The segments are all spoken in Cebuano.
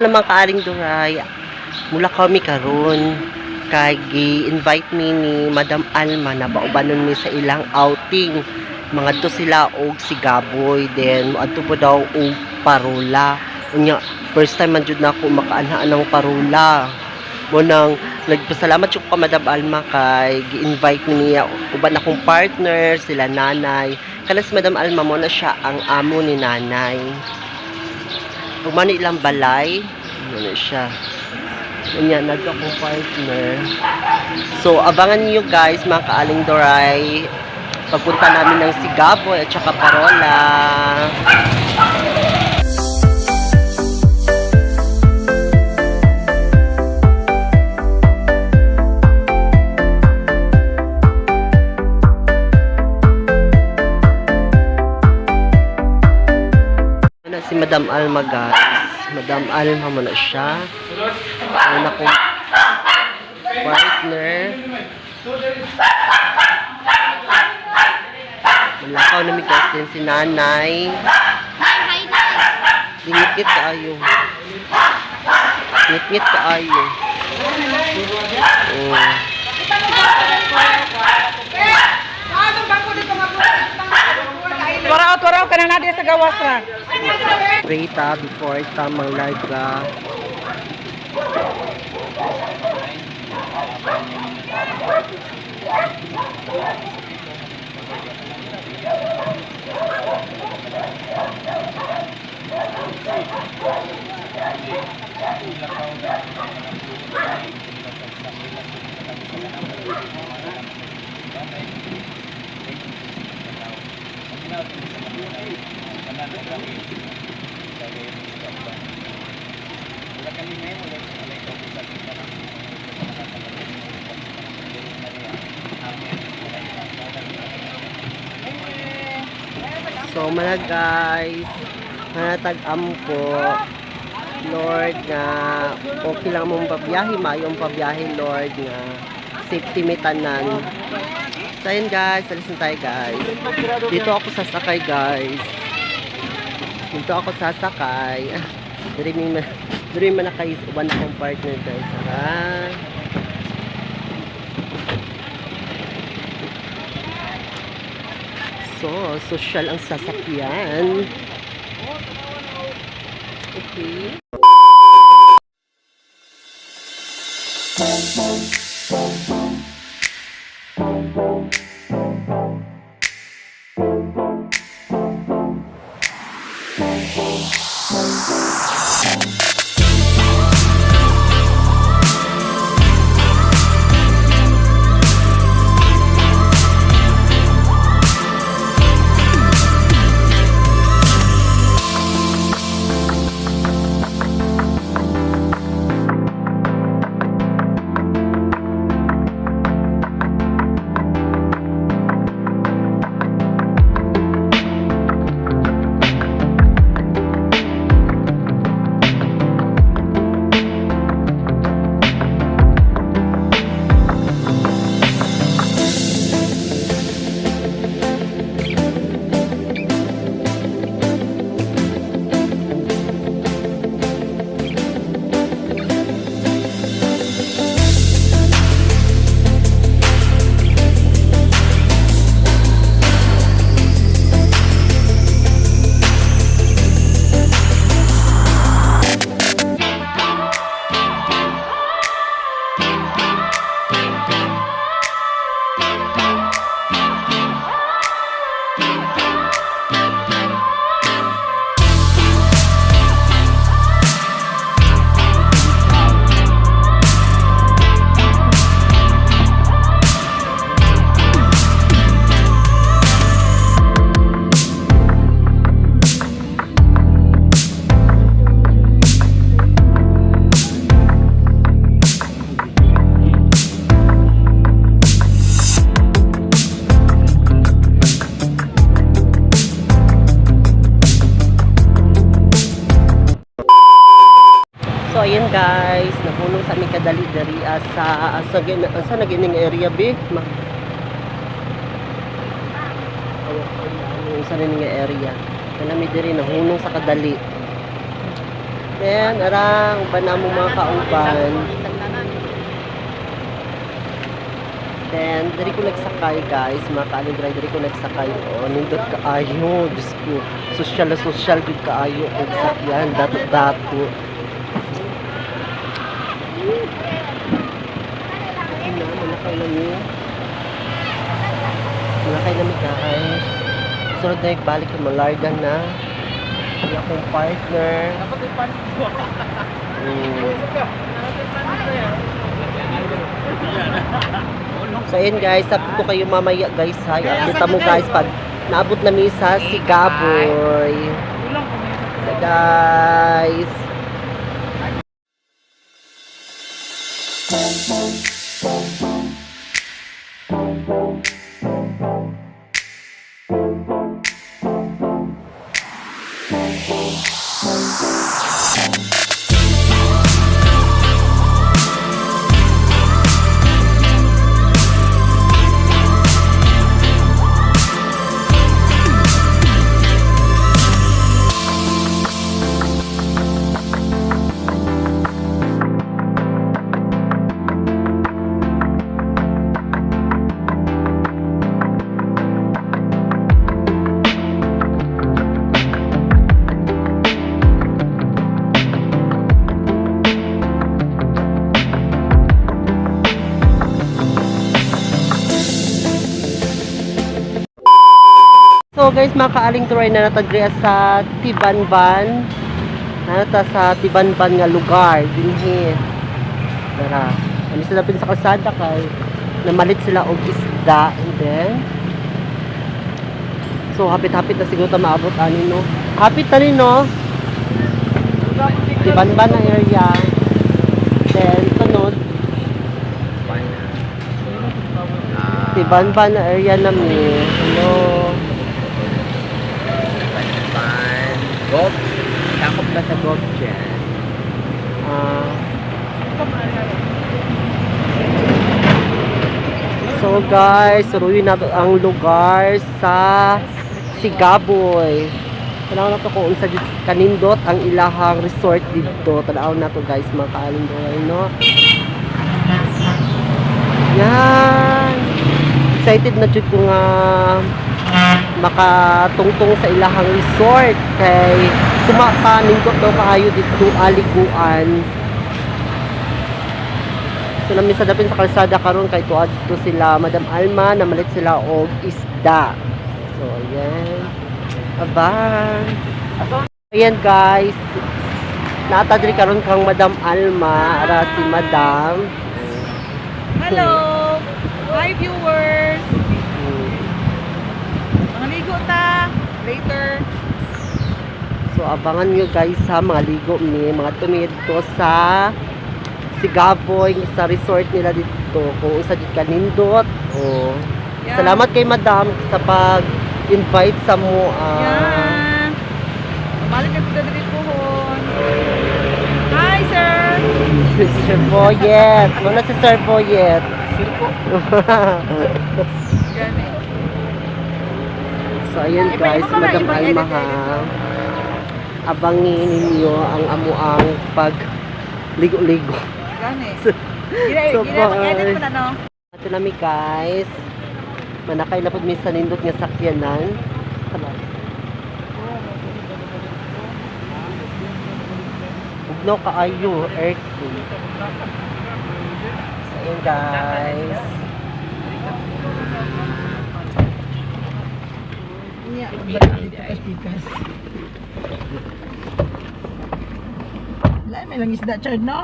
Naman kaaring Duray, mula kami karon kay gi-invite mi ni Madam Alma na paubanon mi sa ilang outing. Mga to sila og si Gaboy, then moadto po daw og Parola. Unya, first time man jud na ako makaanhaan ng Parola. Mo nang nagpasalamat jud ko ka Madam Alma kay gi-invite mi niya uban akong partner sila nanay. Kana si Madam Alma mo na siya ang amo ni nanay. Ug man ilang balay, ano siya. Unya nagka akong partner. So abangan niyo guys mga kaaling Doray. Pagpunta namin ng Sigaboy at saka Parola. Ano si Madam Alma guys. Madam Alma mo na siya. Ano akong partner. Malakaw na mi guys din si nanay. Dingit kaayo. Ngit-ngit kaayo. Oh. Waraw, waraw ka na na sa gawas ra. Pray ta before ta manglarga. So mga guys, manatag ampo. Lord nga okay lang mong pabiyahe, maayong pabiyahe Lord nga safety mi tanan. So ayun guys, alis na tayo guys. Dito ako sasakay guys. Dito ako sasakay. Diri mi man diri man na kayo uban akong partner guys. Tara. So, social ang sasakyan. Okay. So ayun guys, nahunong sa aming kadali diri sa sa sa nagining area B. Ma sa ning area. Kanami diri nahunong sa kadali. Then, arang, uban na mo mga kauban. Then, diri ko nagsakay, guys. Mga kaalindray, diri ko nagsakay. Oh, nindot kaayo. Diyos ko. Social na social, gud kaayo. Og sakyan, dato-dato. Ayun na, malakay na mi. Malakay na mi, guys. Sunod na yung balik yung malarga na. Yung akong partner. So ayun guys, update ko kayo mamaya guys ha. I-update mo guys pag naabot na mi sa Sigaboy. So guys. So guys, mga kaaling turay na natagriya sa Tibanban. Nata sa Tibanban nga lugar dinhi. Tara. Ano sila pin sa kalsada kay namalit sila og isda and then so hapit-hapit na siguro ta maabot ani no. Hapit ta ni no. Tibanban na area. Then sunod Tibanban na area na mi. Hello. Pan. Gob. Takot ba sa gob dyan? Ah. So guys, suruyin na ang lugar sa Sigaboy. Tanaw na to kung unsa jud kanindot ang ilahang resort didto. Tanaw na to guys, mga kaalindoy, no? Yan. Excited na jud ko nga makatungtong sa ilahang resort kay suma pa nindot daw kaayo didto aliguan. So namin sa dapin sa kalsada karon kay tuad to sila Madam Alma namalit sila og isda. So ayan. Abang. Ayan guys. Naata diri karon kang Madam Alma, ara si Madam. Hello! Hi viewers! Mga ligo ta! Later! So abangan nyo guys sa mga ligo mi, mga tumid to sa Sigaboy sa resort nila dito kung isa dito kanindot. Oh. Yeah. Salamat kay Madam sa pag-invite sa mo. Ah. Yeah! Balik na kita diri pohon. Hi sir! Sir Boyet. Muna si Sir Boyet. Gani. So ayan guys, Iba-iba ka na, Madam ibang Alma edit, ha. edit. Abangin ninyo ang amuang pag ligo-ligo. Gani. Gina, So, gina, bye. edit mo na no? Ito nami guys. Manakay na po mi sa nindot nga sakyanan. Hala. Ugnaw kaayo, aircon. So ayan guys. Wala, may lang isda chard no?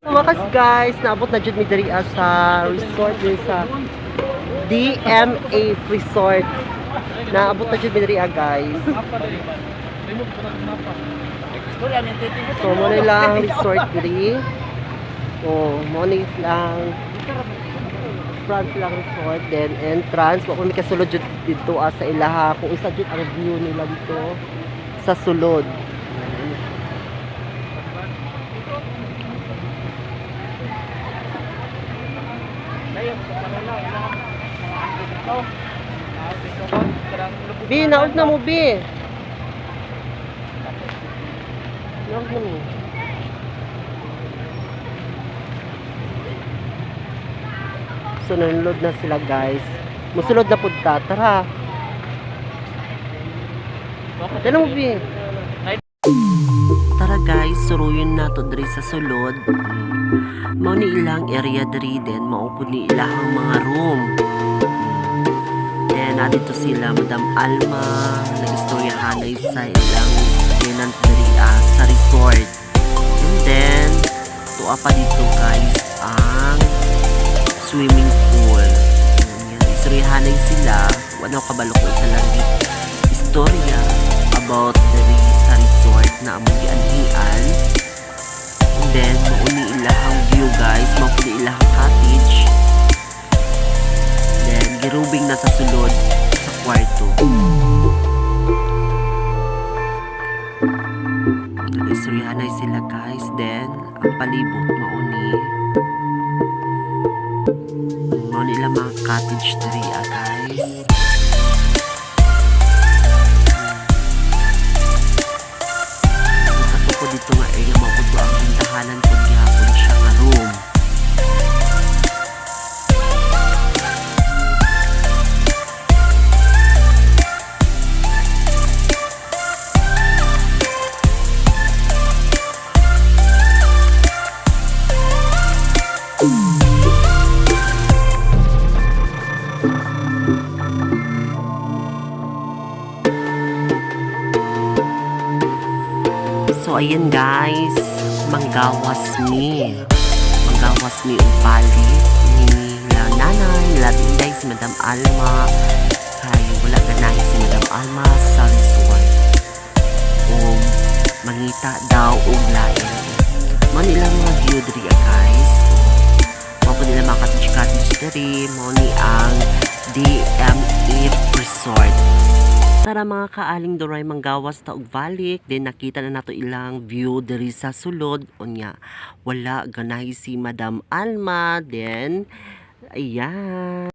Sa wakas guys, naabot na jud mi diri ah, sa resort diri sa DMA Resort. Naabot na jud mi diri ah, guys. So mo na lang resort diri. Oh, mo na lang front lang resort then entrance wa ko mi kasulod jud didto ah, sa ilaha kung isa jud ang view nila dito sa sulod. Bi, naog na mo, Bi. Nawag na mo. So nanonood na sila, guys. Musulod na pud ta. Tara. Dala mo, bi. Tara guys, suruyon na to diri sa sulod. Mao ni ilang area diri, then mao pud ni ilahang mga room. Then dito sila Madam Alma, nag-istoryahanay sa ilang tenant diri sa resort. And then tuwa pa dito, guys, ang swimming pool. Yan, istoryahanay sila. Wala ko kabalo ko isa lang istorya about diri sa resort na among gianhian. And then, mao ni ilahang view, guys. Mao ni ilahang cottage. Then, girubing na sa sulod sa kwarto. Nag-istoryahanay sila, guys. Then, ang palibot mao ni. Mao ni ilang mga cottage diri guys. Nakatuko dito nga area, mao pud to ang gintahanan pud gihapon siya nga room. So ayan guys, manggawas mi. Manggawas mi og balik nila nanay, nila Inday, si Madam Alma. Kay wala ganahi si Madam Alma sa resort. O mangita daw og lain. Mao nila mga view diri guys. Mao po nila mga cottage cottage diri. Mao ni ang DME Resort. Tara mga kaaling Doray, manggawas ta og balik. Then nakita na nato ilang view diri sa sulod. Unya wala ganahi si Madam Alma. Then ayan.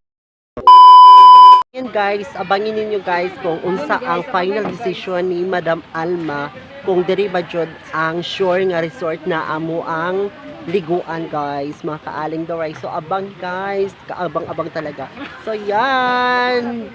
Ayan guys, abangin ninyo guys kung unsa ang final decision ni Madam Alma kung diri ba jud ang sure nga resort na amo ang liguan, guys, mga kaaling Doray. So abang guys, kaabang-abang talaga. So yan.